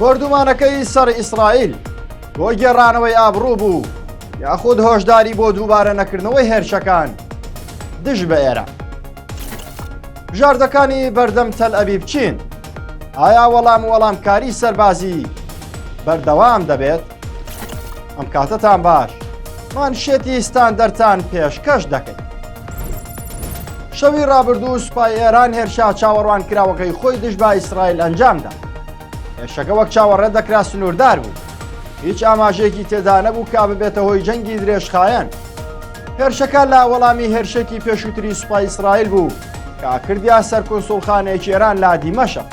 بۆردومانەکەی سەر ئیسرائیل بۆ گێڕانەوەی ئابڕوو بوو یاخود هۆشداری بۆ دووبارە نەکردنەوەی هێرشەکان دژ بە ئێران. بژاردەکانی بەردەم تەل ئەبیب چین؟ ئایا وەڵام وەڵامکاری سەربازی بەردەوام دەبێت؟ ئەم کاتەتان باش مانشێتی ستاندەرتان پێشکەش دەکەین. شەوی ڕابردوو سوپای ئێران هێرشا چاوەڕوان کراوەکەی خۆی دژ بە ئیسرائیل ئەنجامدا. هێرشەکە وەک چاوەڕێ دەکرا سنووردار بوو. هیچ ئاماژەیەکی تێدا نەبوو کە ببێتە هۆی جەنگی درێژخایەن. هێرشەکە لە وەڵامی هێرشێکی پێشووتری سوپای ئیسرائیل بوو کە کردیا سەر کونسوڵخانەیەکی ئێران لە دیمەشق.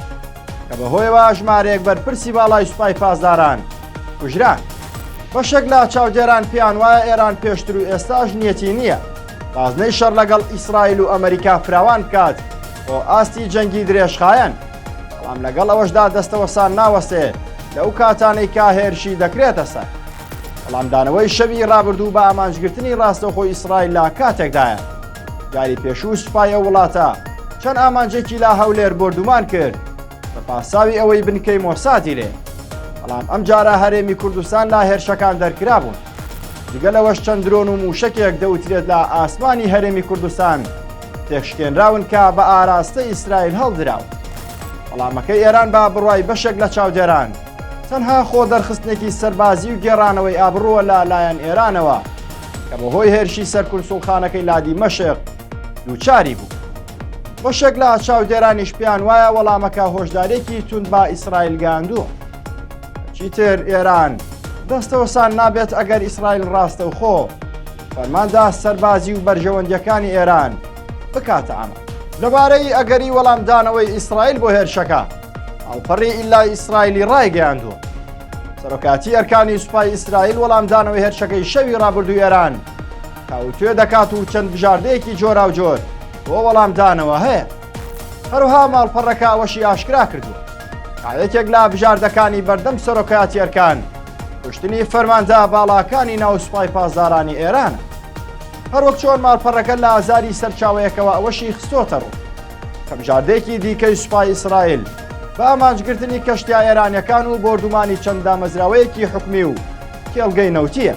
کە بەهۆیەوە ژمارەیەک بەرپرسی باڵای سوپای پاسداران کوژران. بەشێک لە چاودێران پێیان وایە ئێران پێشتر و ئێستاش نیەتی نییە بازنەی شەڕ لەگەڵ ئیسرائیل و ئەمریکا فراوان بکات بۆ ئاستی جەنگی درێژخایەن بەڵام لەگەڵ ئەوەشدا دەستەوەسان ناوەستێ لەو کاتانەی کا هێرشی دەکرێتە سەر. وەڵامدانەوەی شەوی ڕابردوو بە ئامانجگرتنی ڕاستەوخۆی ئیسرائیل لە کاتێکدایە جاری پێشوو سوپای ئەو وڵاتە چەند ئامانجێکی لە هەولێر بۆردومان کرد بە پاساوی ئەوەی بنکەی مۆسادی لێ بەڵام ئەم جارە هەرێمی کوردستان لە هێرشەکان دەرکرابوون جگە لەوەش چەند درۆن و موشەکێک دەوترێت لە ئاسمانی هەرێمی کوردستان تێکشکێنراون کە بە ئاراستەی ئیسرائیل هەڵدراون وەڵامەکەی ئێران بە بڕوای بەشێک لە چاودێران تەنها خۆ دەرخستنێکی سەربازی و گێڕانەوەی ئابڕووە لە لایەن ئێرانەوە کە بەهۆی هێرشی سەر کونسوڵخانەکەی لادی مەشق دووچاری بوو. بەشێک لە چاودێرانیش پێیان وایە وەڵامەکە هۆشدارێکی توند بە ئیسرائیل گەیاندووە. چیتر ئێران دەستەوەسان نابێت ئەگەر ئیسرائیل ڕاستەوخۆ فەرماندا سەربازی و بەرژەوەندیەکانی ئێران بکاتە ئامانج. لەبارەی ئەگەری وەڵامدانەوەی ئیسرائیل بۆ هێرشەکە ماڵپەڕی ئیلای ئیسرائیلی ڕایگەیاندووە سەرۆکاتی ئەرکانی سوپای ئیسرائیل وەڵامدانەوەی هێرشەکەی شەوی ڕابردوو ئێران تاوتوێ دەکات و چەند بژاردەیەکی جۆراوجۆر بۆ وەڵامدانەوە هەیە هەروها ماڵپەڕەکە ئەوەشی ئاشکرا کردووە تا یەکێک لە بژاردەکانی بەردەم سەرۆکایەتی ئەرکان کوشتنی فەرماندە باڵاکانی ناو سوپای پاسدارانی ئێرانە هەروەک چۆن ماڵپەڕەکە لە ئازاری سەرچاوەیەکەوە ئەوەشی خستۆتە ڕوو کە بژاردەیەکی دیکەی سوپای ئیسرائیل بە ئامانجگرتنی کەشتیا ئێرانیەکان و بۆردومانی چەند دامەزراوەیەکی حکومی و کێڵگەی نەوتیە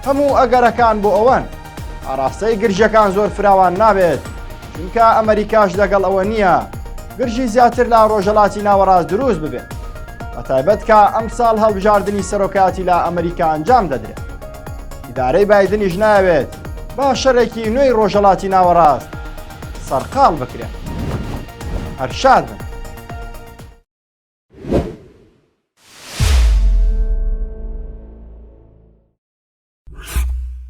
هەموو ئەگەرەکان بۆ ئەوەن ئاراستەی گرژەکان زۆر فراوان نابێت چونکە ئەمریکاش لەگەڵ ئەوە نییە گرژی زیاتر لە ڕۆژەڵاتی ناوەڕاست دروست ببێت بەتایبەت کە ئەمساڵ هەڵبژاردنی سەرۆکایەتی لە ئەمریکا ئەنجام دەدرێت ئیدارەی بایدنیش ناوێت با شەڕێکی نوێی ڕۆژەڵاتی ناوەڕاست سەرقاڵ بکرێن. هەر شاد بن.